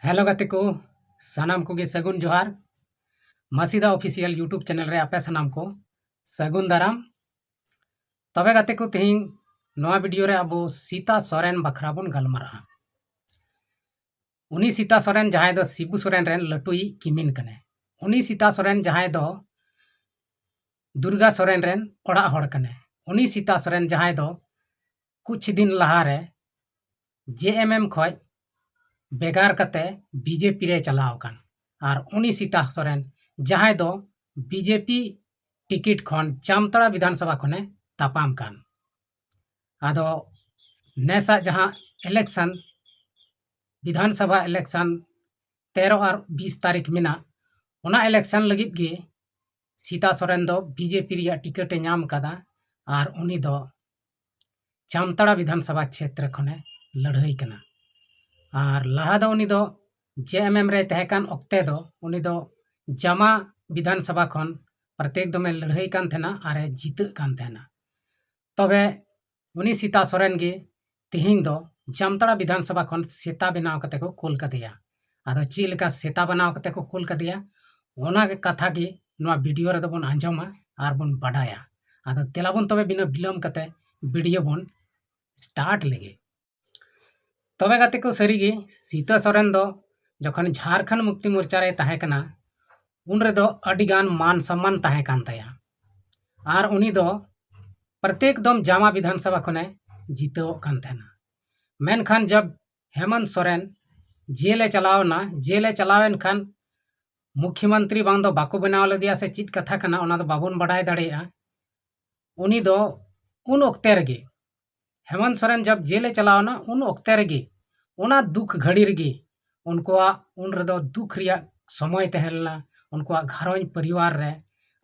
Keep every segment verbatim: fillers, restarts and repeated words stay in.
Hello ᱜᱟᱛᱮ ᱠᱚ, ᱥᱟᱱᱟᱢ ᱠᱚᱜᱮ ᱥᱟᱹᱜᱩᱱ ᱡᱚᱦᱟᱨ᱾ ᱢᱟᱥᱤᱫᱟ ᱚᱯᱷᱤᱥᱤᱭᱟᱞ YouTube ᱪᱮᱱᱮᱞ ᱨᱮ ᱟᱯᱮ ᱥᱟᱱᱟᱢ ᱠᱚ ᱥᱟᱹᱜᱩᱱ ᱫᱟᱨᱟᱢ᱾ ᱛᱚᱵᱮ ᱜᱟᱛᱮ ᱠᱚ, ᱛᱮᱦᱮᱧ ᱱᱚᱣᱟ ᱵᱷᱤᱰᱤᱭᱳ ᱨᱮ ᱟᱵᱚ ᱥᱤᱛᱟ ᱥᱚᱨᱮᱱ ᱵᱟᱠᱷᱨᱟ ᱵᱚᱱ ᱜᱟᱞᱢᱟᱨᱟᱜᱼᱟ᱾ ᱩᱱᱤ ᱥᱤᱛᱟ ᱥᱚᱨᱮᱱ ᱡᱟᱦᱟᱸᱭ ᱫᱚ ᱥᱤᱵᱩ ᱥᱚᱨᱮᱱ ᱨᱮᱱ ᱞᱟᱹᱴᱩᱭᱤᱡ ᱠᱤᱢᱤᱱ ᱠᱟᱱᱟᱭ, ᱩᱱᱤ ᱥᱤᱛᱟ ᱥᱚᱨᱮᱱ ᱡᱟᱦᱟᱸᱭ ᱫᱚ ᱫᱩᱨᱜᱟ ᱥᱚᱨᱮᱱ ᱨᱮᱱ ᱚᱲᱟᱜ ᱦᱚᱲ ᱠᱟᱱᱟᱭ, ᱩᱱᱤ ᱥᱤᱛᱟ ᱥᱚᱨᱮᱱ ᱡᱟᱦᱟᱸᱭ ᱫᱚ ᱠᱩᱪᱷ ᱫᱤᱱ ᱞᱟᱦᱟᱨᱮ ᱡᱮ ᱮᱢ ᱮᱢ ᱠᱷᱚᱡ ᱵᱷᱮᱜᱟᱨ ᱠᱟᱛᱮ ᱵᱤᱡᱮᱯᱤ ᱨᱮ ᱪᱟᱞᱟᱣ ᱟᱠᱟᱱ, ᱟᱨ ᱩᱱᱤ ᱥᱤᱛᱟ ᱥᱚᱨᱮᱱ ᱡᱟᱦᱟᱸᱭ ᱫᱚ ᱵᱤᱡᱮᱯᱤ ᱴᱤᱠᱤᱴ ᱠᱷᱚᱱ ᱡᱟᱢᱛᱟᱲᱟ ᱵᱤᱫᱷᱟᱱ ᱥᱚᱵᱷᱟ ᱠᱷᱚᱱᱮ ᱛᱟᱯᱟᱢ ᱠᱟᱱ᱾ ᱟᱫᱚ ᱱᱮᱥᱟᱜ ᱡᱟᱦᱟᱸ ᱤᱞᱮᱠᱥᱚᱱ, ᱵᱤᱫᱷᱟᱱ ᱥᱚᱵᱷᱟ ᱤᱞᱮᱠᱥᱚᱱ ᱛᱮᱨᱚ ᱟᱨ ᱵᱤᱥ ᱛᱟᱹᱨᱤᱠᱷ ᱢᱮᱱᱟᱜ, ᱚᱱᱟ ᱤᱞᱮᱠᱥᱚᱱ ᱞᱟᱹᱜᱤᱫ ᱜᱮ ᱥᱤᱛᱟ ᱥᱚᱨᱮᱱ ᱫᱚ ᱵᱤᱡᱮᱯᱤ ᱨᱮᱭᱟᱜ ᱴᱤᱠᱤᱴ ᱮ ᱧᱟᱢ ᱟᱠᱟᱫᱟ, ᱟᱨ ᱩᱱᱤ ᱫᱚ ᱡᱟᱢᱛᱟᱲᱟ ᱵᱤᱫᱷᱟᱱ ᱥᱚᱵᱷᱟ ᱪᱷᱮᱛᱨᱚ ᱠᱷᱚᱱᱮ ᱞᱟᱹᱲᱦᱟᱹᱭ ᱠᱟᱱᱟ᱾ ᱟᱨ ᱞᱟᱦᱟ ᱫᱚ ᱩᱱᱤ ᱫᱚ ᱡᱮ ᱮᱢ ᱮᱢ ᱨᱮ ᱛᱟᱦᱮᱸ ᱠᱟᱱ ᱚᱠᱛᱮ ᱫᱚ ᱩᱱᱤ ᱫᱚ ᱡᱟᱢᱟ ᱵᱤᱫᱷᱟᱱ ᱥᱚᱵᱷᱟ ᱠᱷᱚᱱ ᱯᱨᱚᱛᱮᱠ ᱫᱚᱢᱮ ᱞᱟᱹᱲᱦᱟᱹᱭ ᱠᱟᱱ ᱛᱟᱦᱮᱱᱟ ᱟᱨᱮ ᱡᱤᱛᱟᱹᱜ ᱠᱟᱱ ᱛᱟᱦᱮᱱᱟ᱾ ᱛᱚᱵᱮ ᱩᱱᱤ ᱥᱤᱛᱟ ᱥᱚᱨᱮᱱ ᱜᱮ ᱛᱮᱦᱮᱧ ᱫᱚ ᱡᱟᱢᱛᱟᱲᱟ ᱵᱤᱫᱷᱟᱱ ᱥᱚᱵᱷᱟ ᱠᱷᱚᱱ ᱥᱮᱛᱟ ᱵᱮᱱᱟᱣ ᱠᱟᱛᱮ ᱠᱚ ᱠᱩᱞ ᱠᱟᱫᱮᱭᱟ᱾ ᱟᱫᱚ ᱪᱮᱫ ᱞᱮᱠᱟ ᱥᱮᱛᱟ ᱵᱮᱱᱟᱣ ᱠᱟᱛᱮ ᱠᱚ ᱠᱩᱞ ᱠᱟᱫᱮᱭᱟ, ᱚᱱᱟ ᱜᱮ ᱠᱟᱛᱷᱟ ᱜᱮ ᱱᱚᱣᱟ ᱵᱷᱤᱰᱤᱭᱳ ᱨᱮᱫᱚ ᱵᱚᱱ ᱟᱸᱡᱚᱢᱟ ᱟᱨ ᱵᱚᱱ ᱵᱟᱰᱟᱭᱟ᱾ ᱟᱫᱚ ᱫᱮᱞᱟ ᱵᱚᱱ ᱛᱚᱵᱮ ᱵᱤᱱᱟᱹ ᱵᱤᱞᱚᱢ ᱠᱟᱛᱮ ᱵᱷᱤᱰᱤᱭᱳ ᱵᱚᱱ ᱥᱴᱟᱨᱴ ᱞᱮᱜᱮ᱾ ᱛᱚᱵᱮ ᱜᱟᱛᱮ ᱠᱚ, ᱥᱟᱹᱨᱤᱜᱮ ᱥᱤᱛᱟᱹ ᱥᱚᱨᱮᱱ ᱫᱚ ᱡᱚᱠᱷᱚᱱ ᱡᱷᱟᱲᱠᱷᱚᱸᱰ ᱢᱩᱠᱛᱤ ᱢᱳᱨᱪᱟ ᱨᱮ ᱛᱟᱦᱮᱸ ᱠᱟᱱᱟ, ᱩᱱ ᱨᱮᱫᱚ ᱟᱹᱰᱤᱜᱟᱱ ᱢᱟᱱ ᱥᱚᱢᱢᱟᱱ ᱛᱟᱦᱮᱸ ᱠᱟᱱ ᱛᱟᱭᱟ, ᱟᱨ ᱩᱱᱤ ᱫᱚ ᱯᱨᱚᱛᱮᱠ ᱫᱚᱢ ᱡᱟᱢᱟ ᱵᱤᱫᱷᱟᱱ ᱥᱚᱵᱷᱟ ᱠᱷᱚᱱᱮ ᱡᱤᱛᱟᱹᱣᱚᱜ ᱠᱟᱱ ᱛᱟᱦᱮᱱᱟ᱾ ᱢᱮᱱᱠᱷᱟᱱ ᱡᱟᱵ ᱦᱮᱢᱚᱱᱛ ᱥᱚᱨᱮᱱ ᱡᱮᱞᱮ ᱪᱟᱞᱟᱣ ᱮᱱᱟ, ᱡᱮᱞᱮ ᱪᱟᱞᱟᱣ ᱮᱱ ᱠᱷᱟᱱ ᱢᱩᱠᱷᱭᱚᱢᱚᱱᱛᱨᱤ ᱵᱟᱝ ᱫᱚ ᱵᱟᱠᱚ ᱵᱮᱱᱟᱣ ᱞᱮᱫᱮᱭᱟ ᱥᱮ ᱪᱮᱫ ᱠᱟᱛᱷᱟ ᱠᱟᱱᱟ, ᱚᱱᱟ ᱫᱚ ᱵᱟᱵᱚᱱ ᱵᱟᱰᱟᱭ ᱫᱟᱲᱮᱭᱟᱜᱼᱟ᱾ ᱩᱱᱤ ᱫᱚ ᱩᱱ ᱚᱠᱛᱮ ᱨᱮᱜᱮ, ᱦᱮᱢᱚᱱᱛ ᱥᱚᱨᱮᱱ ᱡᱟᱵ ᱡᱮᱞᱮ ᱪᱟᱞᱟᱣ ᱮᱱᱟ, ᱩᱱ ᱚᱠᱛᱮ ᱨᱮᱜᱮ, ᱚᱱᱟ ᱫᱩᱠ ᱜᱷᱟᱹᱲᱤ ᱨᱮᱜᱮ ᱩᱱᱠᱩᱣᱟᱜ ᱩᱱ ᱨᱮᱫᱚ ᱫᱩᱠ ᱨᱮᱭᱟᱜ ᱥᱚᱢᱚᱭ ᱛᱟᱦᱮᱸ ᱞᱮᱱᱟ᱾ ᱩᱱᱠᱩᱣᱟᱜ ᱜᱷᱟᱨᱚᱸᱡᱽ ᱯᱚᱨᱤᱵᱟᱨ ᱨᱮ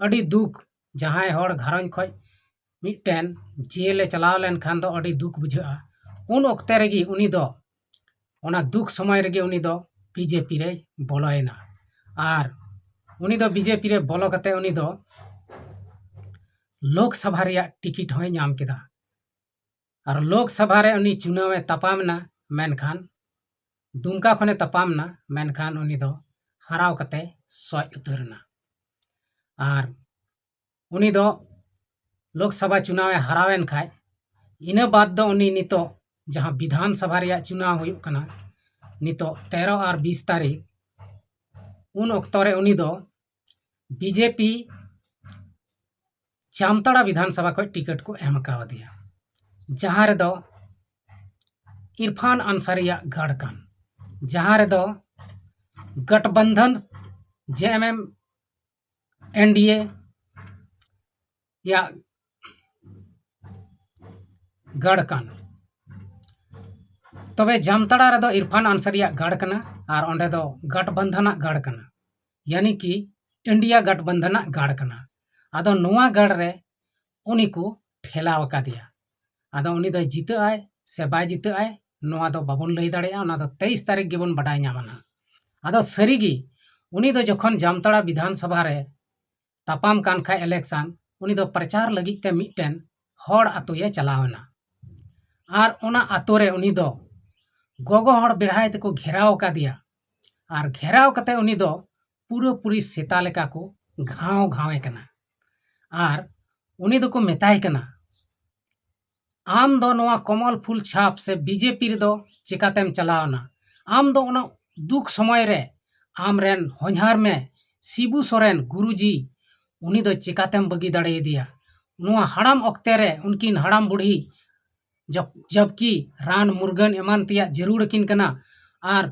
ᱟᱹᱰᱤ ᱫᱩᱠ, ᱡᱟᱦᱟᱸᱭ ᱦᱚᱲ ᱜᱷᱟᱨᱚᱸᱡᱽ ᱠᱷᱚᱡ ᱢᱤᱫᱴᱮᱱ ᱡᱮᱞᱮ ᱪᱟᱞᱟᱣ ᱞᱮᱱᱠᱷᱟᱱ ᱫᱚ ᱟᱹᱰᱤ ᱫᱩᱠ ᱵᱩᱡᱷᱟᱹᱜᱼᱟ᱾ ᱩᱱ ᱚᱠᱛᱮ ᱨᱮᱜᱮ ᱩᱱᱤ ᱫᱚ, ᱚᱱᱟ ᱫᱩᱠ ᱥᱚᱢᱚᱭ ᱨᱮᱜᱮ ᱩᱱᱤ ᱫᱚ ᱵᱤᱡᱮᱯᱤ ᱨᱮᱭ ᱵᱚᱞᱚᱭᱮᱱᱟ᱾ ᱟᱨ ᱩᱱᱤ ᱫᱚ ᱵᱤᱡᱮᱯᱤ ᱨᱮ ᱵᱚᱞᱚ ᱠᱟᱛᱮ ᱩᱱᱤ ᱫᱚ ᱞᱳᱠᱥᱚᱵᱷᱟ ᱨᱮᱭᱟᱜ ᱴᱤᱠᱤᱴ ᱦᱚᱸᱭ ᱧᱟᱢ ᱠᱮᱫᱟ᱾ ᱟᱨ ᱞᱳᱠᱥᱚᱵᱷᱟ ᱨᱮ ᱩᱱᱤ ᱪᱩᱱᱟᱣ ᱮ ᱛᱟᱯᱟᱢ ᱮᱱᱟ, ᱢᱮᱱᱠᱷᱟᱱ ᱫᱩᱢᱠᱟ ᱠᱷᱚᱱᱮ ᱛᱟᱯᱟᱢ ᱮᱱᱟ, ᱢᱮᱱᱠᱷᱟᱱ ᱩᱱᱤ ᱫᱚ ᱦᱟᱨᱟᱣ ᱠᱟᱛᱮ ᱥᱚᱡ ᱩᱛᱟᱹᱨ ᱮᱱᱟ᱾ ᱟᱨ ᱩᱱᱤ ᱫᱚ ᱞᱳᱠᱥᱚᱵᱷᱟ ᱪᱩᱱᱟᱣ ᱮ ᱦᱟᱨᱟᱣᱮᱱ ᱠᱷᱟᱡ, ᱤᱱᱟᱹ ᱵᱟᱫ ᱫᱚ ᱩᱱᱤ ᱱᱤᱛᱚᱜ ᱡᱟᱦᱟᱸ ᱵᱤᱫᱷᱟᱱ ᱥᱚᱵᱷᱟ ᱨᱮᱭᱟᱜ ᱪᱩᱱᱟᱣ ᱦᱩᱭᱩᱜ ᱠᱟᱱᱟ, ᱱᱤᱛᱚᱜ ᱛᱮᱨᱚ ᱟᱨ ᱵᱤᱥ ᱛᱟᱹᱨᱤᱠᱷ, ᱩᱱ ᱚᱠᱛᱚ ᱨᱮ ᱩᱱᱤ ᱫᱚ ᱵᱤᱡᱮᱯᱤ ᱡᱟᱢᱛᱟᱲᱟ ᱵᱤᱫᱷᱟᱱ ᱥᱚᱵᱷᱟ ᱠᱷᱚᱱ ᱴᱤᱠᱤᱴ ᱠᱚ ᱮᱢ ᱠᱟᱣᱫᱮᱭᱟ, ᱡᱟᱦᱟᱸ ᱨᱮᱫᱚ ᱤᱨᱯᱷᱟᱱ ᱟᱱᱥᱟᱨᱤᱭᱟᱜ ᱜᱟᱲ ᱠᱟᱱ, ᱡᱟᱦᱟᱸ ᱨᱮᱫᱚ ᱜᱚᱴᱵᱚᱱᱫᱷᱚᱱ ᱡᱮ ᱮᱢ ᱮᱢ ᱮᱱ ᱰᱤ ᱮ ᱭᱟᱜ ᱜᱟᱲ ᱠᱟᱱ᱾ ᱛᱚᱵᱮ ᱡᱟᱢᱛᱟᱲᱟ ᱨᱮᱫᱚ ᱤᱨᱯᱷᱟᱱ ᱟᱱᱥᱟᱨᱤᱭᱟᱜ ᱜᱟᱲ ᱠᱟᱱᱟ ᱟᱨ ᱚᱸᱰᱮ ᱫᱚ ᱜᱚᱴᱵᱚᱱᱫᱷᱚᱱᱟᱜ ᱜᱟᱲ ᱠᱟᱱᱟ, ᱭᱟᱱᱤ ᱠᱤ ᱤᱱᱰᱤᱭᱟ ᱜᱚᱴᱵᱚᱱᱫᱷᱚᱱᱟᱜ ᱜᱟᱲ ᱠᱟᱱᱟ᱾ ᱟᱫᱚ ᱱᱚᱣᱟ ᱜᱟᱲ ᱨᱮ ᱩᱱᱤ ᱠᱚ ᱴᱷᱮᱞᱟᱣ ᱟᱠᱟᱫᱮᱭᱟ᱾ ᱟᱫᱚ ᱩᱱᱤ ᱫᱚᱭ ᱡᱤᱛᱟᱹᱜ ᱟᱭ ᱥᱮ ᱵᱟᱭ ᱡᱤᱛᱟᱹᱜ ᱟᱭ, ᱱᱚᱣᱟ ᱫᱚ ᱵᱟᱵᱚᱱ ᱞᱟᱹᱭ ᱫᱟᱲᱮᱭᱟᱜᱼᱟ᱾ ᱚᱱᱟ ᱫᱚ ᱛᱮᱭᱤᱥ ᱛᱟᱹᱨᱤᱠᱷ ᱜᱮᱵᱚᱱ ᱵᱟᱰᱟᱭ ᱧᱟᱢᱟ ᱱᱟᱦᱟᱜ᱾ ᱟᱫᱚ ᱥᱟᱹᱨᱤᱜᱮ ᱩᱱᱤ ᱫᱚ ᱡᱚᱠᱷᱚᱱ ᱡᱟᱢᱛᱟᱲᱟ ᱵᱤᱫᱷᱟᱱ ᱥᱚᱵᱷᱟ ᱨᱮ ᱛᱟᱯᱟᱢ ᱠᱟᱱ ᱠᱷᱟᱡ election, ᱩᱱᱤ ᱫᱚ ᱯᱨᱚᱪᱟᱨ ᱞᱟᱹᱜᱤᱫ ᱛᱮ ᱢᱤᱫᱴᱮᱱ ᱦᱚᱲ ᱟᱛᱳᱭᱮ ᱪᱟᱞᱟᱣ ᱮᱱᱟ᱾ ᱟᱨ ᱚᱱᱟ ᱟᱛᱳ ᱨᱮ ᱩᱱᱤ ᱫᱚ ᱜᱚᱜᱚ ᱦᱚᱲ ᱵᱮᱲᱦᱟᱭ ᱛᱮᱠᱚ ᱜᱷᱮᱨᱟᱣ ᱟᱠᱟᱫᱮᱭᱟ᱾ ᱟᱨ ᱜᱷᱮᱨᱟᱣ ᱠᱟᱛᱮ ᱩᱱᱤ ᱫᱚ ᱯᱩᱨᱟᱹᱯᱩᱨᱤ ᱥᱮᱛᱟ ᱞᱮᱠᱟ ᱠᱚ ᱜᱷᱟᱣ ᱜᱷᱟᱣᱮ ᱠᱟᱱᱟ᱾ ᱟᱨ ᱩᱱᱤ ᱫᱚᱠᱚ ᱢᱮᱛᱟᱭ ᱠᱟᱱᱟ, "ᱟᱢ ᱫᱚ ᱱᱚᱣᱟ ᱠᱚᱢᱚᱞ ᱯᱷᱩᱞ ᱪᱷᱟᱯ ᱥᱮ ᱵᱤᱡᱮᱯᱤ ᱨᱮᱫᱚ ᱪᱮᱠᱟᱛᱮᱢ ᱪᱟᱞᱟᱣᱱᱟ? ᱟᱢ ᱫᱚ ᱚᱱᱟ ᱫᱩᱠ ᱥᱚᱢᱚᱭ ᱨᱮ ᱟᱢᱨᱮᱱ ᱦᱚᱧᱦᱟᱨ ᱢᱮ ᱥᱤᱵᱩ ᱥᱚᱨᱮᱱ ᱜᱩᱨᱩᱡᱤ, ᱩᱱᱤ ᱫᱚ ᱪᱮᱠᱟᱛᱮᱢ ᱵᱟᱹᱜᱤ ᱫᱟᱲᱮᱭᱟᱫᱮᱭᱟ? ᱱᱚᱣᱟ ᱦᱟᱲᱟᱢ ᱚᱠᱛᱮ ᱨᱮ ᱩᱱᱠᱤᱱ ᱦᱟᱲᱟᱢ ᱵᱩᱲᱦᱤ ᱡᱚᱵ-, ᱡᱚᱵᱠᱤ ᱨᱟᱱ ᱢᱩᱨᱜᱟᱹᱱ ᱮᱢᱟᱱ ᱛᱮᱭᱟᱜ ᱡᱟᱹᱨᱩᱲ ᱟᱹᱠᱤᱱ ᱠᱟᱱᱟ, ᱟᱨ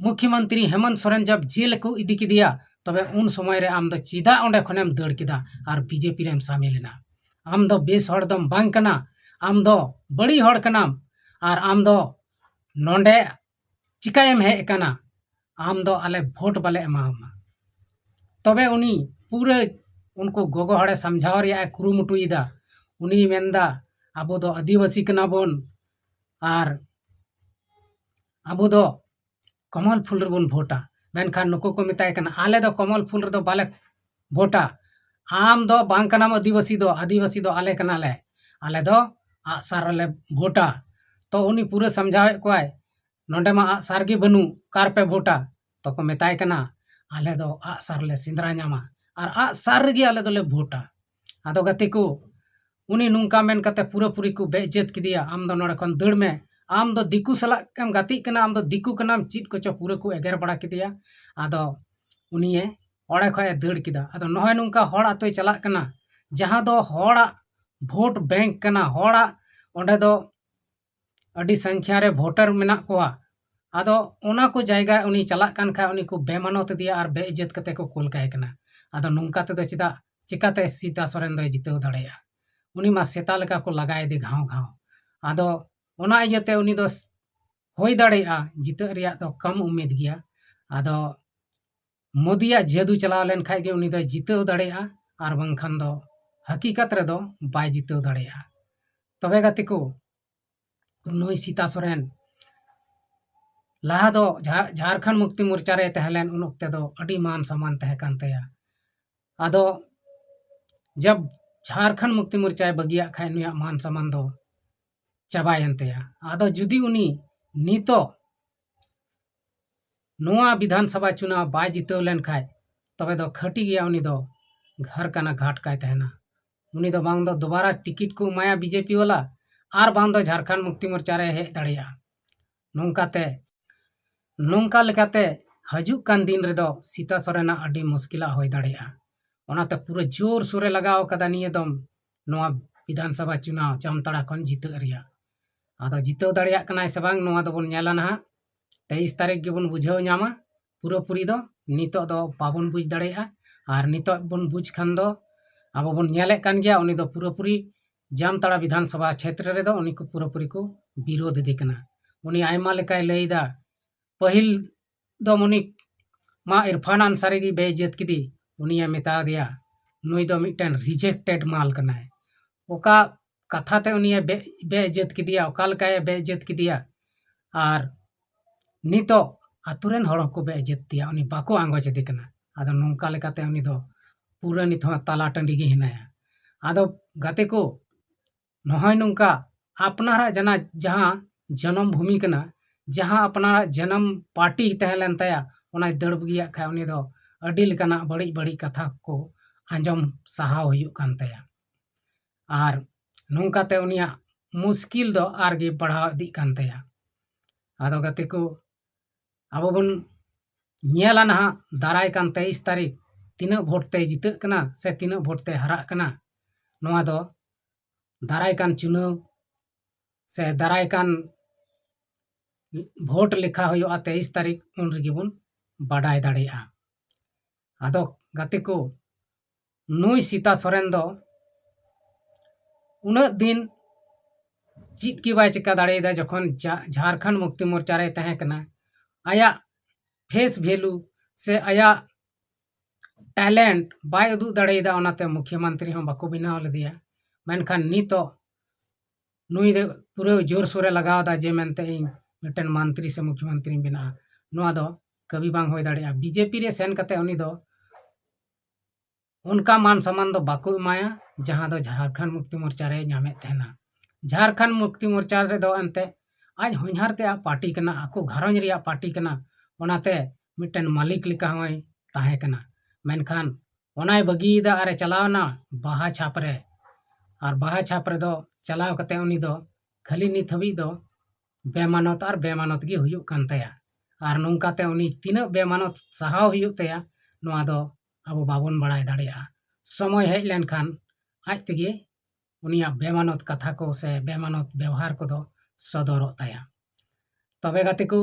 ᱢᱩᱠᱷᱭᱚᱢᱚᱱᱛᱨᱤ ᱦᱮᱢᱚᱱᱛ ᱥᱚᱨᱮᱱ ᱡᱚᱵ ᱡᱮᱞ ᱠᱚ ᱤᱫᱤ ᱠᱮᱫᱮᱭᱟ, ᱛᱚᱵᱮ ᱩᱱ ᱥᱚᱢᱚᱭ ᱨᱮ ᱟᱢ ᱫᱚ ᱪᱮᱫᱟᱜ ᱚᱸᱰᱮ ᱠᱷᱚᱱᱮᱢ ᱫᱟᱹᱲ ᱠᱮᱫᱟ ᱟᱨ ᱵᱤᱡᱮᱯᱤ ᱨᱮᱢ ᱥᱟᱢᱤᱞ ᱮᱱᱟ? ᱟᱢ ᱫᱚ ᱵᱮᱥ ᱦᱚᱲ ᱫᱚᱢ ᱵᱟᱝ ᱠᱟᱱᱟ, ᱟᱢ ᱫᱚ ᱵᱟᱹᱲᱤᱡ ᱦᱚᱲ ᱠᱟᱱᱟᱢ, ᱟᱨ ᱟᱢ ᱫᱚ ᱱᱚᱰᱮ ᱪᱤᱠᱟᱭᱮᱢ ᱦᱮᱡ ᱟᱠᱟᱱᱟ? ᱟᱢ ᱫᱚ ᱟᱞᱮ ᱵᱷᱳᱴ ᱵᱟᱞᱮ ᱮᱢᱟᱣᱟᱢᱟ᱾" ᱛᱚᱵᱮ ᱩᱱᱤ ᱯᱩᱨᱟᱹ ᱩᱱᱠᱩ ᱜᱚᱜᱚ ᱦᱚᱲᱮ ᱥᱟᱢᱡᱷᱟᱣ ᱨᱮᱭᱟᱜ ᱮ ᱠᱩᱨᱩᱢᱩᱴᱩᱭᱮᱫᱟ᱾ ᱩᱱᱤᱭ ᱢᱮᱱᱫᱟ, "ᱟᱵᱚ ᱫᱚ ᱟᱹᱫᱤᱵᱟᱹᱥᱤ ᱠᱟᱱᱟ ᱵᱚᱱ ᱟᱨ ᱟᱵᱚ ᱫᱚ ᱠᱚᱢᱚᱞ ᱯᱷᱩᱞ ᱨᱮᱵᱚᱱ ᱵᱷᱳᱴᱟ᱾" ᱢᱮᱱᱠᱷᱟᱱ ᱱᱩᱠᱩ ᱠᱚ ᱢᱮᱛᱟᱭ ᱠᱟᱱᱟ, "ᱟᱞᱮ ᱫᱚ ᱠᱚᱢᱚᱞ ᱯᱷᱩᱞ ᱨᱮᱫᱚ ᱵᱟᱞᱮ ᱵᱷᱳᱴᱟ, ᱟᱢ ᱫᱚ ᱵᱟᱝ ᱠᱟᱱᱟᱢ ᱟᱹᱫᱤᱵᱟᱹᱥᱤ ᱫᱚ, ᱟᱹᱫᱤᱵᱟᱹᱥᱤ ᱫᱚ ᱟᱞᱮ ᱠᱟᱱᱟᱞᱮ, ᱟᱞᱮ ᱫᱚ ᱟᱜᱼᱥᱟᱨ ᱨᱮᱞᱮ ᱵᱷᱳᱴᱟ᱾" ᱛᱚ ᱩᱱᱤ ᱯᱩᱨᱟᱹ ᱥᱟᱢᱡᱷᱟᱣᱮᱫ ᱠᱚᱣᱟᱭ, ᱱᱚᱰᱮ ᱢᱟ ᱟᱜᱼᱥᱟᱨ ᱜᱮ ᱵᱟᱹᱱᱩᱜ, ᱚᱠᱟ ᱨᱮᱯᱮ ᱵᱷᱳᱴᱟ? ᱛᱚᱠᱚ ᱢᱮᱛᱟᱭ ᱠᱟᱱᱟ, ᱟᱞᱮ ᱫᱚ ᱟᱜᱼᱥᱟᱨ ᱞᱮ ᱥᱮᱸᱫᱽᱨᱟ ᱧᱟᱢᱟ ᱟᱨ ᱟᱜᱼᱥᱟᱨ ᱨᱮᱜᱮ ᱟᱞᱮ ᱫᱚᱞᱮ ᱵᱷᱳᱴᱟ᱾ ᱟᱫᱚ ᱜᱟᱛᱮ ᱠᱚ, ᱩᱱᱤ ᱱᱚᱝᱠᱟ ᱢᱮᱱ ᱠᱟᱛᱮ ᱯᱩᱨᱟᱹᱯᱩᱨᱤ ᱠᱚ ᱵᱮ ᱤᱡᱽᱡᱚᱛ ᱠᱮᱫᱮᱭᱟ, ᱟᱢ ᱫᱚ ᱱᱚᱰᱮ ᱠᱷᱚᱱ ᱫᱟᱹᱲ ᱢᱮ, ᱟᱢ ᱫᱚ ᱫᱤᱠᱩ ᱥᱟᱞᱟᱜ ᱮᱢ ᱜᱟᱛᱮᱜ ᱠᱟᱱᱟ, ᱟᱢ ᱫᱚ ᱫᱤᱠᱩ ᱠᱟᱱᱟᱢ, ᱪᱮᱫ ᱠᱚᱪᱚ ᱯᱩᱨᱟᱹ ᱠᱚ ᱮᱜᱮᱨ ᱵᱟᱲᱟ ᱠᱮᱫᱮᱭᱟ᱾ ᱟᱫᱚ ᱩᱱᱤᱭᱮ ᱚᱸᱰᱮ ᱠᱷᱚᱱ ᱮ ᱫᱟᱹᱲ ᱠᱮᱫᱟ᱾ ᱟᱫᱚ ᱱᱚᱜᱼᱚᱭ ᱱᱚᱝᱠᱟ ᱦᱚᱲ ᱟᱛᱳᱭ ᱪᱟᱞᱟᱜ ᱠᱟᱱᱟ, ᱡᱟᱦᱟᱸ ᱫᱚ ᱦᱚᱲᱟᱜ ᱵᱷᱳᱴ ᱵᱮᱝᱠ ᱠᱟᱱᱟ, ᱦᱚᱲᱟᱜ ᱚᱸᱰᱮ ᱫᱚ ᱟᱹᱰᱤ ᱥᱚᱝᱠᱷᱭᱟ ᱨᱮ ᱵᱷᱳᱴᱟᱨ ᱢᱮᱱᱟᱜ ᱠᱚᱣᱟ᱾ ᱟᱫᱚ ᱚᱱᱟ ᱠᱚ ᱡᱟᱭᱜᱟ ᱩᱱᱤ ᱪᱟᱞᱟᱜ ᱠᱟᱱ ᱠᱷᱟᱡ ᱩᱱᱤ ᱠᱚ ᱵᱮᱢᱟᱱᱚᱛ ᱤᱫᱤᱭᱟ ᱟᱨ ᱵᱮ ᱤᱡᱽᱡᱚᱛ ᱠᱟᱛᱮ ᱠᱚ ᱠᱩᱞ ᱠᱟᱭ ᱠᱟᱱᱟ᱾ ᱟᱫᱚ ᱱᱚᱝᱠᱟ ᱛᱮᱫᱚ ᱪᱮᱫᱟᱜ, ᱪᱤᱠᱟᱛᱮ ᱥᱤᱛᱟ ᱥᱚᱨᱮᱱ ᱫᱚᱭ ᱡᱤᱛᱟᱹᱣ ᱫᱟᱲᱮᱭᱟᱜᱼᱟ? ᱩᱱᱤ ᱢᱟ ᱥᱮᱛᱟ ᱞᱮᱠᱟ ᱠᱚ ᱞᱟᱜᱟᱭᱮᱫᱮ ᱜᱷᱟᱣ ᱜᱷᱟᱣ᱾ ᱟᱫᱚ ᱚᱱᱟ ᱤᱭᱟᱹᱛᱮ ᱩᱱᱤ ᱫᱚ ᱦᱩᱭ ᱫᱟᱲᱮᱭᱟᱜᱼᱟ ᱡᱤᱛᱟᱹᱜ ᱨᱮᱭᱟᱜ ᱫᱚ ᱠᱚᱢ ᱩᱢᱤᱫ ᱜᱮᱭᱟ᱾ ᱟᱫᱚ ᱢᱳᱫᱤᱭᱟᱜ ᱡᱟᱹᱫᱩ ᱪᱟᱞᱟᱣ ᱞᱮᱱᱠᱷᱟᱡ ᱜᱮ ᱩᱱᱤ ᱫᱚᱭ ᱡᱤᱛᱟᱹᱣ ᱫᱟᱲᱮᱭᱟᱜᱼᱟ, ᱟᱨ ᱵᱟᱝᱠᱷᱟᱱ ᱫᱚ ᱦᱟᱹᱠᱤᱠᱟᱛ ᱨᱮᱫᱚ ᱵᱟᱭ ᱡᱤᱛᱟᱹᱣ ᱫᱟᱲᱮᱭᱟᱜᱼᱟ᱾ ᱛᱚᱵᱮ ᱜᱟᱛᱮ ᱠᱚ, ᱱᱩᱭ ᱥᱤᱛᱟ ᱥᱚᱨᱮᱱ ᱞᱟᱦᱟ ᱫᱚ ᱡᱷᱟ-, ᱡᱷᱟᱨᱠᱷᱚᱸᱰ ᱢᱩᱠᱛᱤ ᱢᱳᱨᱪᱟ ᱨᱮ ᱛᱟᱦᱮᱸ ᱞᱮᱱ ᱩᱱ ᱚᱠᱛᱮ ᱫᱚ ᱟᱹᱰᱤ ᱢᱟᱱ ᱥᱚᱢᱢᱟᱱ ᱛᱟᱦᱮᱸ ᱠᱟᱱ ᱛᱟᱭᱟ᱾ ᱟᱫᱚ ᱡᱟᱵ ᱡᱷᱟᱨᱠᱷᱚᱸᱰ ᱢᱩᱠᱛᱤ ᱢᱳᱨᱪᱟᱭ ᱵᱟᱹᱜᱤᱭᱟᱜ ᱠᱷᱟᱡ ᱱᱩᱭᱟᱜ ᱢᱟᱱ ᱥᱚᱢᱢᱟᱱ ᱫᱚ ᱪᱟᱵᱟᱭᱮᱱ ᱛᱟᱭᱟ᱾ ᱟᱫᱚ ᱡᱩᱫᱤ ᱩᱱᱤ ᱱᱤᱛᱚᱜ ᱱᱚᱣᱟ ᱵᱤᱫᱷᱟᱱ ᱥᱚᱵᱷᱟ ᱪᱩᱱᱟᱣ ᱵᱟᱭ ᱡᱤᱛᱟᱹᱣ ᱞᱮᱱ ᱠᱷᱟᱡ, ᱛᱚᱵᱮ ᱫᱚ ᱠᱷᱟᱹᱴᱤ ᱜᱮᱭᱟ, ᱩᱱᱤ ᱫᱚ ᱜᱷᱟᱨᱠᱟᱱᱟ ᱜᱷᱟᱴ ᱠᱟᱭ ᱛᱟᱦᱮᱱᱟ᱾ ᱩᱱᱤ ᱫᱚ ᱵᱟᱝ ᱫᱚ ᱫᱩᱵᱟᱨᱟ ᱴᱤᱠᱤᱴ ᱠᱚ ᱮᱢᱟᱭᱟ ᱵᱤᱡᱮᱯᱤ ᱣᱟᱞᱟ, ᱟᱨ ᱵᱟᱝ ᱫᱚ ᱡᱷᱟᱨᱠᱷᱚᱸᱰ ᱢᱩᱠᱛᱤ ᱢᱳᱨᱪᱟ ᱨᱮ ᱦᱮᱡ ᱫᱟᱲᱮᱭᱟᱜᱼᱟ᱾ ᱱᱚᱝᱠᱟᱛᱮ, ᱱᱚᱝᱠᱟ ᱞᱮᱠᱟᱛᱮ ᱦᱤᱡᱩᱜ ᱠᱟᱱ ᱫᱤᱱ ᱨᱮᱫᱚ ᱥᱤᱛᱟ ᱥᱚᱨᱮᱱᱟᱜ ᱟᱹᱰᱤ ᱢᱩᱥᱠᱤᱞᱟᱜ ᱦᱩᱭ ᱫᱟᱲᱮᱭᱟᱜᱼᱟ᱾ ᱚᱱᱟᱛᱮ ᱯᱩᱨᱟᱹ ᱡᱳᱨ ᱥᱳᱨᱮ ᱞᱟᱜᱟᱣ ᱠᱟᱫᱟ ᱱᱤᱭᱟᱹ ᱫᱚᱢ ᱱᱚᱣᱟ ᱵᱤᱫᱷᱟᱱ ᱥᱚᱵᱷᱟ ᱪᱩᱱᱟᱣ ᱡᱟᱢᱛᱟᱲᱟ ᱠᱷᱚᱱ ᱡᱤᱛᱟᱹᱜ ᱨᱮᱭᱟᱜ᱾ ᱟᱫᱚ ᱡᱤᱛᱟᱹᱣ ᱫᱟᱲᱮᱭᱟᱜ ᱠᱟᱱᱟᱭ ᱥᱮ ᱵᱟᱝ, ᱱᱚᱣᱟ ᱫᱚᱵᱚᱱ ᱧᱮᱞᱟ ᱱᱟᱦᱟᱜ᱾ ᱛᱮᱭᱤᱥ ᱛᱟᱹᱨᱤᱠᱷ ᱜᱮᱵᱚᱱ ᱵᱩᱡᱷᱟᱹᱣ ᱧᱟᱢᱟ᱾ ᱯᱩᱨᱟᱹᱯᱩᱨᱤ ᱫᱚ ᱱᱤᱛᱚᱜ ᱫᱚ ᱵᱟᱵᱚᱱ ᱵᱩᱡᱽ ᱫᱟᱲᱮᱭᱟᱜᱼᱟ᱾ ᱟᱨ ᱱᱤᱛᱚᱜ ᱵᱚᱱ ᱵᱩᱡᱽ ᱠᱷᱟᱱ ᱫᱚ ᱟᱵᱚ ᱵᱚᱱ ᱧᱮᱞᱮᱫ ᱠᱟᱱ ᱜᱮᱭᱟ, ᱩᱱᱤ ᱫᱚ ᱯᱩᱨᱟᱹᱯᱩᱨᱤ ᱡᱟᱢᱛᱟᱲᱟ ᱵᱤᱫᱷᱟᱱ ᱥᱚᱵᱷᱟ ᱪᱷᱮᱛᱨᱚ ᱨᱮᱫᱚ ᱩᱱᱤ ᱠᱚ ᱯᱩᱨᱟᱹᱯᱩᱨᱤ ᱠᱚ ᱵᱤᱨᱳᱫᱷ ᱤᱫᱤ ᱠᱟᱱᱟ᱾ ᱩᱱᱤ ᱟᱭᱢᱟ ᱞᱮᱠᱟᱭ ᱞᱟᱹᱭᱫᱟ, ᱯᱟᱹᱦᱤᱞ ᱫᱚ ᱩᱱᱤ ᱢᱟ ᱤᱨᱯᱷᱟᱱ ᱟᱱᱥᱟᱨᱤ ᱜᱮ ᱵᱮ ᱤᱡᱽᱡᱚᱛ ᱠᱮᱫᱮ, ᱩᱱᱤᱭᱮ ᱢᱮᱛᱟ ᱫᱮᱭᱟ, ᱱᱩᱭ ᱫᱚ ᱢᱤᱫᱴᱮᱱ ᱨᱤᱡᱮᱠᱴᱮᱰ ᱢᱟᱞ ᱠᱟᱱᱟᱭ᱾ ᱚᱠᱟ ᱠᱟᱛᱷᱟ ᱛᱮ ᱩᱱᱤᱭᱮ ᱵᱮ-, ᱵᱮ ᱤᱡᱽᱡᱚᱛ ᱠᱮᱫᱮᱭᱟ, ᱚᱠᱟ ᱞᱮᱠᱟᱭ ᱵᱮ ᱤᱡᱽᱡᱚᱛ ᱠᱮᱫᱮᱭᱟ? ᱟᱨ ᱱᱤᱛᱚᱜ ᱟᱛᱳ ᱨᱮᱱ ᱦᱚᱲ ᱦᱚᱸᱠᱚ ᱵᱮ ᱤᱡᱽᱡᱚᱛ ᱮᱫᱮᱭᱟ, ᱩᱱᱤ ᱵᱟᱠᱚ ᱟᱸᱜᱚᱪ ᱮᱫᱮ ᱠᱟᱱᱟ᱾ ᱟᱫᱚ ᱱᱚᱝᱠᱟ ᱞᱮᱠᱟᱛᱮ ᱩᱱᱤ ᱫᱚ ᱯᱩᱨᱟᱹ ᱱᱤᱛ ᱦᱚᱸ ᱛᱟᱞᱟ ᱴᱟᱺᱰᱤ ᱜᱮ ᱦᱮᱱᱟᱭᱟ᱾ ᱟᱫᱚ ᱜᱟᱛᱮ ᱠᱚ, ᱱᱚᱜᱼᱚᱭ ᱱᱚᱝᱠᱟ ᱟᱯᱱᱟᱨᱟᱜ ᱡᱟᱱᱟ-, ᱡᱟᱦᱟᱸ ᱡᱚᱱᱚᱢ ᱵᱷᱩᱢᱤ ᱠᱟᱱᱟ, ᱡᱟᱦᱟᱸ ᱟᱯᱱᱟᱨᱟᱜ ᱡᱟᱱᱟᱢ ᱯᱟᱨᱴᱤ ᱛᱟᱦᱮᱸ ᱞᱮᱱ ᱛᱟᱭᱟ, ᱚᱱᱟᱭ ᱫᱟᱹᱲ ᱵᱟᱹᱜᱤᱭᱟᱜ ᱠᱷᱟᱱ, ᱩᱱᱤ ᱫᱚ ᱟᱹᱰᱤ ᱞᱮᱠᱟᱱᱟᱜ ᱵᱟᱹᱲᱤᱡ ᱵᱟᱹᱲᱤᱡ ᱠᱟᱛᱷᱟ ᱠᱚ ᱟᱸᱡᱚᱢ ᱥᱟᱦᱟᱣ ᱦᱩᱭᱩᱜ ᱠᱟᱱ ᱛᱟᱭᱟ᱾ ᱟᱨ ᱱᱚᱝᱠᱟᱛᱮ ᱩᱱᱤᱭᱟᱜ ᱢᱩᱥᱠᱤᱞ ᱫᱚ ᱟᱨᱜᱮ ᱵᱟᱲᱦᱟᱣ ᱤᱫᱤᱜ ᱠᱟᱱ ᱛᱟᱭᱟ᱾ ᱟᱫᱚ ᱜᱟᱛᱮ ᱠᱚ, ᱟᱵᱚ ᱵᱚᱱ ᱧᱮᱞᱟ ᱱᱟᱦᱟᱜ ᱫᱟᱨᱟᱭ ᱠᱟᱱ ᱛᱮᱭᱤᱥ ᱛᱟᱹᱨᱤᱠᱷ ᱛᱤᱱᱟᱹᱜ ᱵᱷᱳᱴ ᱛᱮᱭ ᱡᱤᱛᱟᱹᱜ ᱠᱟᱱᱟ ᱥᱮ ᱛᱤᱱᱟᱹᱜ ᱵᱷᱳᱴ ᱛᱮᱭ ᱦᱟᱨᱟᱜ ᱠᱟᱱᱟ᱾ ᱱᱚᱣᱟ ᱫᱚ ᱫᱟᱨᱟᱭ ᱠᱟᱱ ᱪᱩᱱᱟᱹᱣ ᱥᱮ ᱫᱟᱨᱟᱭ ᱠᱟᱱ ᱵᱷᱳᱴ ᱞᱮᱠᱷᱟ ᱦᱩᱭᱩᱜᱼᱟ ᱛᱮᱭᱤᱥ ᱛᱟᱹᱨᱤᱠᱷ, ᱩᱱ ᱨᱮᱜᱮ ᱵᱚᱱ ᱵᱟᱰᱟᱭ ᱫᱟᱲᱮᱭᱟᱜᱼᱟ᱾ ᱟᱫᱚ ᱜᱟᱛᱮ ᱠᱚ, ᱱᱩᱭ ᱥᱤᱛᱟ ᱥᱚᱨᱮᱱ ᱫᱚ ᱩᱱᱟᱹᱜ ᱫᱤᱱ ᱪᱮᱫ ᱜᱮ ᱵᱟᱭ ᱪᱤᱠᱟ ᱫᱟᱲᱮᱭᱟᱫᱟ᱾ ᱡᱚᱠᱷᱚᱱ ᱡᱷᱟ-, ᱡᱷᱟᱨᱠᱷᱚᱸᱰ ᱢᱩᱠᱛᱤ ᱢᱳᱨᱪᱟ ᱨᱮᱭ ᱛᱟᱦᱮᱸ ᱠᱟᱱᱟ, ᱟᱭᱟᱜ ᱯᱷᱮᱥ ᱵᱷᱮᱞᱩ ᱥᱮ ᱟᱭᱟᱜ ᱴᱮᱞᱮᱱᱴ ᱵᱟᱭ ᱩᱫᱩᱜ ᱫᱟᱲᱮᱭᱟᱫᱟ, ᱚᱱᱟᱛᱮ ᱢᱩᱠᱷᱭᱟᱹ ᱢᱚᱱᱛᱨᱤ ᱦᱚᱸ ᱵᱟᱠᱚ ᱵᱮᱱᱟᱣ ᱞᱮᱫᱮᱭᱟ᱾ ᱢᱮᱱᱠᱷᱟᱱ ᱱᱤᱛᱚᱜ ᱱᱩᱭ ᱫᱚ ᱯᱩᱨᱟᱹ ᱡᱳᱨᱥᱳᱨᱮ ᱞᱟᱜᱟᱣ ᱮᱫᱟ ᱡᱮ ᱢᱮᱱᱛᱮ ᱤᱧ ᱢᱤᱫᱴᱮᱱ ᱢᱚᱱᱛᱨᱤ ᱥᱮ ᱢᱩᱠᱷᱭᱚ ᱢᱚᱱᱛᱨᱤᱧ ᱵᱮᱱᱟᱜᱼᱟ᱾ ᱱᱚᱣᱟ ᱫᱚ ᱠᱟᱹᱵᱤ ᱵᱟᱝ ᱦᱩᱭ ᱫᱟᱲᱮᱭᱟᱜᱼᱟ᱾ ᱵᱤᱡᱮᱯᱤ ᱨᱮ ᱥᱮᱱ ᱠᱟᱛᱮ ᱩᱱᱤ ᱫᱚ ᱚᱱᱠᱟ ᱢᱟᱱ ᱥᱚᱢᱢᱟᱱ ᱫᱚ ᱵᱟᱠᱚ ᱮᱢᱟᱭᱟ, ᱡᱟᱦᱟᱸ ᱫᱚ ᱡᱷᱟᱲᱠᱷᱚᱸᱰ ᱢᱩᱠᱛᱤ ᱢᱳᱨᱪᱟ ᱨᱮᱭ ᱧᱟᱢᱮᱫ ᱛᱟᱦᱮᱱᱟ᱾ ᱡᱷᱟᱲᱠᱷᱚᱸᱰ ᱢᱩᱠᱛᱤ ᱢᱳᱨᱪᱟ ᱨᱮᱫᱚ ᱮᱱᱛᱮ ᱟᱡ ᱦᱚᱧᱦᱟᱨ ᱛᱮᱭᱟᱜ ᱯᱟᱨᱴᱤ ᱠᱟᱱᱟ, ᱟᱠᱚ ᱜᱷᱟᱨᱚᱸᱡᱽ ᱨᱮᱭᱟᱜ ᱯᱟᱨᱴᱤ ᱠᱟᱱᱟ, ᱚᱱᱟᱛᱮ ᱢᱤᱫᱴᱮᱱ ᱢᱟᱹᱞᱤᱠ ᱞᱮᱠᱟ ᱦᱚᱸᱭ ᱛᱟᱦᱮᱸ ᱠᱟᱱᱟ᱾ ᱢᱮᱱᱠᱷᱟᱱ ᱚᱱᱟᱭ ᱵᱟᱹᱜᱤᱭᱮᱫᱟ ᱟᱨᱮ ᱪᱟᱞᱟᱣᱱᱟ ᱵᱟᱦᱟ ᱪᱷᱟᱯ ᱨᱮ᱾ ᱟᱨ ᱵᱟᱦᱟ ᱪᱷᱟᱯ ᱨᱮᱫᱚ ᱪᱟᱞᱟᱣ ᱠᱟᱛᱮ ᱩᱱᱤ ᱫᱚ ᱠᱷᱟᱹᱞᱤ ᱱᱤᱛ ᱦᱟᱹᱵᱤᱡ ᱫᱚ ᱵᱮᱢᱟᱱᱚᱛ ᱟᱨ ᱵᱮᱢᱟᱱᱚᱛ ᱜᱮ ᱦᱩᱭᱩᱜ ᱠᱟᱱ ᱛᱟᱭᱟ᱾ ᱟᱨ ᱱᱚᱝᱠᱟᱛᱮ ᱩᱱᱤ ᱛᱤᱱᱟᱹᱜ ᱵᱮᱢᱟᱱᱚᱛ ᱥᱟᱦᱟᱣ ᱦᱩᱭᱩᱜ ᱛᱟᱭᱟ, ᱱᱚᱣᱟ ᱫᱚ ᱟᱵᱚ ᱵᱟᱵᱚᱱ ᱵᱟᱲᱟᱭ ᱫᱟᱲᱮᱭᱟᱜᱼᱟ᱾ ᱥᱚᱢᱚᱭ ᱦᱮᱡ ᱞᱮᱱᱠᱷᱟᱱ ᱟᱡ ᱛᱮᱜᱮ ᱩᱱᱤᱭᱟᱜ ᱵᱮᱢᱟᱱᱚᱛ ᱠᱟᱛᱷᱟ ᱠᱚ ᱥᱮ ᱵᱮᱢᱟᱱᱚᱛ ᱵᱮᱣᱦᱟᱨ ᱠᱚᱫᱚ ᱥᱚᱫᱚᱨᱚᱜ ᱛᱟᱭᱟ᱾ ᱛᱚᱵᱮ ᱜᱟᱛᱮ ᱠᱚ,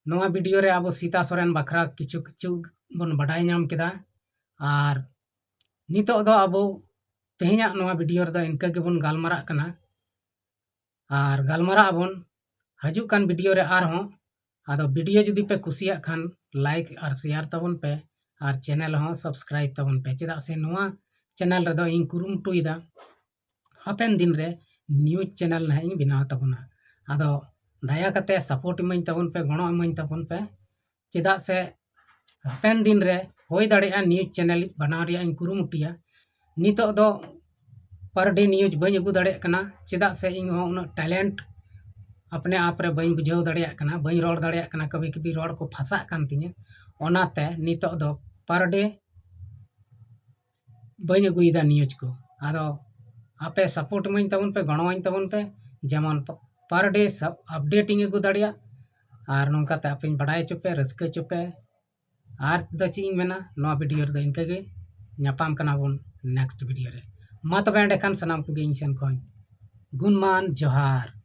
ᱱᱚᱣᱟ ᱵᱷᱤᱰᱤᱭᱳ ᱨᱮ ᱟᱵᱚ ᱥᱤᱛᱟ ᱥᱚᱨᱮᱱ ᱵᱟᱠᱷᱨᱟ ᱠᱤᱪᱷᱩ ᱠᱤᱪᱷᱩ ᱵᱚᱱ ᱵᱟᱰᱟᱭ ᱧᱟᱢ ᱠᱮᱫᱟ᱾ ᱟᱨ ᱱᱤᱛᱚᱜ ᱫᱚ ᱟᱵᱚ ᱛᱮᱦᱮᱧᱟᱜ ᱱᱚᱣᱟ ᱵᱷᱤᱰᱤᱭᱳ ᱨᱮᱫᱚ ᱤᱱᱠᱟᱹ ᱜᱮᱵᱚᱱ ᱜᱟᱞᱢᱟᱨᱟᱜ ᱠᱟᱱᱟ᱾ ᱟᱨ ᱜᱟᱞᱢᱟᱨᱟᱜ ᱟᱵᱚᱱ ᱦᱤᱡᱩᱜ ᱠᱟᱱ ᱵᱷᱤᱰᱤᱭᱳ ᱨᱮ ᱟᱨᱦᱚᱸ᱾ ᱟᱫᱚ ᱵᱷᱤᱰᱤᱭᱳ ᱡᱩᱫᱤ ᱯᱮ ᱠᱩᱥᱤᱭᱟᱜ ᱠᱷᱟᱱ, ᱞᱟᱭᱤᱠ ᱟᱨ ᱥᱮᱭᱟᱨ ᱛᱟᱵᱚᱱ ᱯᱮ, ᱟᱨ ᱪᱮᱱᱮᱞ ᱦᱚᱸ ᱥᱟᱵᱥᱠᱨᱟᱭᱤᱵ ᱛᱟᱵᱚᱱ ᱯᱮ, ᱪᱮᱫᱟᱜ ᱥᱮ ᱱᱚᱣᱟ ᱪᱮᱱᱮᱞ ᱨᱮᱫᱚ ᱤᱧ ᱠᱩᱨᱩᱢᱩᱴᱩᱭᱮᱫᱟ ᱦᱟᱯᱮᱱ ᱫᱤᱱ ᱨᱮ ᱱᱤᱭᱩᱡᱽ ᱪᱮᱱᱮᱞ ᱱᱟᱦᱟᱜ ᱤᱧ ᱵᱮᱱᱟᱣ ᱛᱟᱵᱚᱱᱟ᱾ ᱟᱫᱚ ᱫᱟᱭᱟ ᱠᱟᱛᱮ ᱥᱟᱯᱳᱨᱴ ᱤᱢᱟᱹᱧ ᱛᱟᱵᱚᱱ ᱯᱮ, ᱜᱚᱲᱚ ᱤᱢᱟᱹᱧ ᱛᱟᱵᱚᱱ ᱯᱮ, ᱪᱮᱫᱟᱜ ᱥᱮ ᱦᱟᱯᱮᱱ ᱫᱤᱱ ᱨᱮ ᱦᱩᱭ ᱫᱟᱲᱮᱭᱟᱜᱼᱟ ᱱᱤᱭᱩᱡᱽ ᱪᱮᱱᱮᱞ ᱵᱮᱱᱟᱣ ᱨᱮᱭᱟᱜ ᱤᱧ ᱠᱩᱨᱩᱢᱩᱴᱩᱭᱟ᱾ ᱱᱤᱛᱚᱜ ᱫᱚ ᱯᱟᱨ ᱰᱮ ᱱᱤᱭᱩᱡᱽ ᱵᱟᱹᱧ ᱟᱹᱜᱩ ᱫᱟᱲᱮᱭᱟᱜ ᱠᱟᱱᱟ, ᱪᱮᱫᱟᱜ ᱥᱮ ᱤᱧ ᱦᱚᱸ ᱩᱱᱟᱹᱜ ᱴᱮᱞᱮᱱᱴ ᱟᱯᱱᱮ ᱟᱯ ᱨᱮ ᱵᱟᱹᱧ ᱵᱩᱡᱷᱟᱹᱣ ᱫᱟᱲᱮᱭᱟᱜ ᱠᱟᱱᱟ, ᱵᱟᱹᱧ ᱨᱚᱲ ᱫᱟᱲᱮᱭᱟᱜ ᱠᱟᱱᱟ, ᱠᱟᱹᱵᱷᱤ ᱠᱟᱹᱵᱷᱤ ᱨᱚᱲ ᱠᱚ ᱯᱷᱟᱥᱟᱜ ᱠᱟᱱ ᱛᱤᱧᱟᱹ᱾ ᱚᱱᱟᱛᱮ ᱱᱤᱛᱚᱜ ᱫᱚ per day ᱵᱟᱹᱧ ᱟᱹᱜᱩᱭᱮᱫᱟ news ᱠᱚ᱾ ᱟᱫᱚ ᱟᱯᱮ support ᱤᱢᱟᱹᱧ ᱛᱟᱵᱚᱱ ᱯᱮ, ᱜᱚᱲᱚᱣᱟᱹᱧ ᱛᱟᱵᱚᱱ ᱯᱮ, ᱡᱮᱢᱚᱱ per day update ᱤᱧ ᱟᱹᱜᱩ ᱫᱟᱲᱮᱭᱟᱜ᱾ ᱟᱨ ᱱᱚᱝᱠᱟᱛᱮ ᱟᱯᱮᱧ ᱵᱟᱰᱟᱭ ᱦᱚᱪᱚ ᱯᱮ, ᱨᱟᱹᱥᱠᱟᱹ ᱦᱚᱪᱚ ᱯᱮ᱾ ᱟᱨ ᱫᱚ ᱪᱮᱫ ᱤᱧ ᱢᱮᱱᱟ, ᱱᱚᱣᱟ video ᱨᱮᱫᱚ ᱤᱱᱠᱟᱹ ᱜᱮ᱾ ᱧᱟᱯᱟᱢ ᱠᱟᱱᱟ ᱵᱚᱱ next video ᱨᱮ᱾ ᱢᱟ ᱛᱚᱵᱮ ᱮᱸᱰᱮᱠᱷᱟᱱ ᱥᱟᱱᱟᱢ ᱠᱚᱜᱮ ᱤᱧ ᱥᱮᱱ ᱠᱷᱚᱱ ᱜᱩᱱᱢᱟᱱ ᱡᱚᱦᱟᱨ᱾